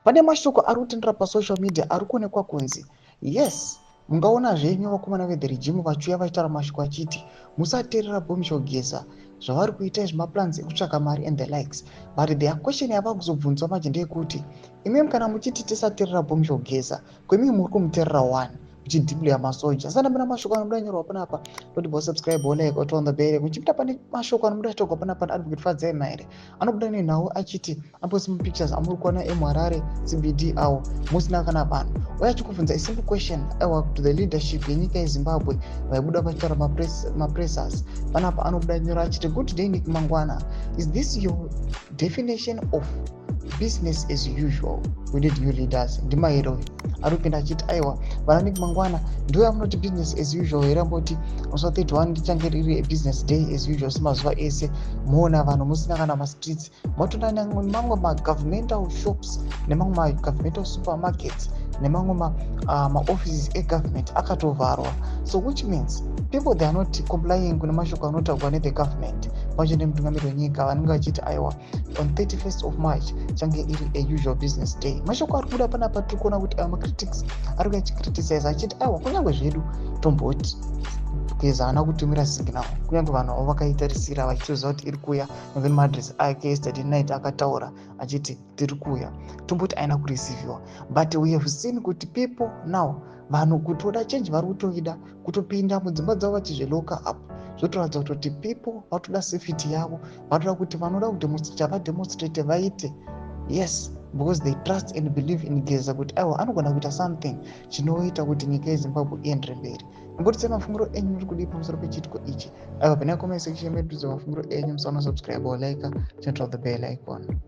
Pane mashoko ari kutenderera pasocial media ari kuonekwa kunzi, yes, mungaona zvenyu vakomana vethe regime vachiuya vachitaura mashoko achiti musateerera Bombshell Geza, zvavari kuita izvi maplans ekutsvaka mari and the likes. But their question yava kuzobvunzwa manje ndeyekuti, imimi kana muchiti tisateerera Bombshell Geza, kwemii muri kumuteerera one muchideploya masoja? Sandambira mashoko anobuda nyorwa panapa, toti bosubscribe, olike, oturn the bell. Muchipinda pane mashoko anobuda togwa panapa, Advocate Fadzai Mahere anobuda nenhau achiti aposi mapictures amuri kuona emuHarare CBD awo musina kana vanhu, uye achikubvunza a simple question, aiwa, to the leadership yenyika yeZimbabwe vaibuda vachitaura mapressers panapa. Anobuda nyora achiti, "Good day, Nick Mangwana. Is this your definition of business as usual? We need new leaders." NdiMahere ari kupinda achiti, aiwa, vana Nick Mangwana, ndo yamunoti business as usual here? Amboti musi wa31 ndichange riri business day as usual semazuva ese, moona vanhu musina kana mastreets, motoona mamwe magovernmental shops nemamwe magovernmental supermarkets nemamwe maoffices egovernment akatovharwa. So which means people, they are not complying kune mashoko anotaurwa nethe government pamwe nemutungamiri wenyika vanenge vachiti, aiwa, on 31st of March change iri a usual business day. Mashoko ari kubuda panapa, tiri kuona kuti aya macritics ari kuya achicriticize achiti, aiwa, kunyange zvedu tomboti Geza haana kutumira signal, kunyange vanhu avo vakaitarisira vachitoziva kuti iri kuuya, nekuti maaddress ake yesterday night akataura achiti tiri kuuya, tomboti aina kureceiviwa, but we have seen kuti people now, vanhu kutoda change, vari kutoida kutopinda mudzimba dzavo vachizvilocka up. Zvotoratidza kutoti people vatoda safety yavo, vatoda kuti vanoda kudemonstrate, vademonstrate, vaite, yes, because they trust and believe in Geza kuti, aiwa, anogona kuita something chinoita kuti nyika yeZimbabwe iendere mberi. Imbotisai mafungiro enyu, muri kudii pamusoro pechiitiko ichi? Aiwa, pane comment section medu, mafungiro enyu. Musaona subscribe or like, turn on the bell icon.